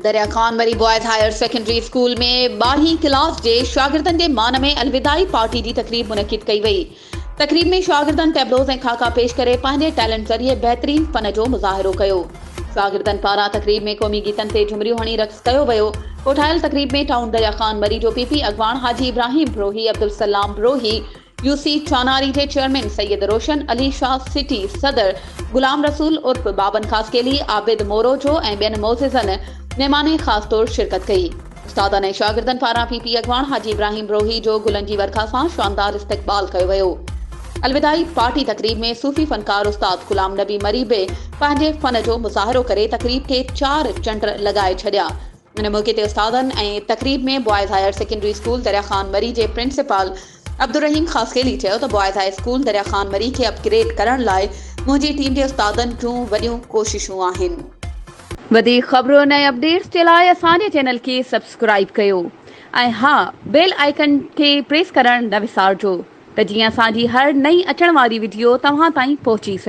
Darya Khan Marri boys higher secondary school ۾ ٻارهين class جي شاگردن جي مان ۾ الوداعي پارٽي جي تقريب منعقد ڪئي وئي. تقريب ۾ شاگردن ٽيبلوز ۽ خاڪا پيش ڪري پنهنجي ٽيلنٽ ذريعي بهترين فن جو مظاهرو ڪيو. شاگردن پاران تقريب ۾ قومي گيتن تي جهمريون هڻي رقص ڪيو ويو. ڪوٺايل تقريب ۾ ٽائون دريا خان مري جو پي پي اڳواڻ حاجي ابراهيم بروهي، عبدالسلام بروهي، يو سي چاناري جي چيئرمين سيد روشن علي شاهه، سٽي صدر غلام رسول عرف بابن خاصخيلي، عابد موروجو ۽ ٻين معززن مهمان خاص طور شرڪت ڪئي. استادن ۽ شاگردن پاران پي پي اڳواڻ حاجي ابراهيم بروهي جو گلن جي ورکا سان شاندار استقبال ڪيو ويو. الوداعي پارٽي تقريب ۾ صوفي فنڪار استاد غلام نبي مري به پنهنجي فن جو مظاهرو ڪري تقريب کي چار چنڊ لڳائي ڇڏيا. ان موقعي تي استادن ۽ تقريب ۾ boys higher secondary school Darya Khan Marri جي پرنسپال عبدالرحيم خاصخيلي چيو ته boys high school Darya Khan Marri کي اپ گريڊ ڪرڻ لاء منهنجي ٽيم جي استادن جون وڏيون ڪوششون آهن. وڌيڪ خبرن ۽ اپڊيٽس جي لاء اسان جي چينل کي سبسڪرائيب ڪيو ۽ ها بيل آئيڪن کي پريس ڪرڻ نه وسارجو ته جيئن اسان جي هر نئين اچڻ واري وڊيو توهان تائين پهچي سگهي.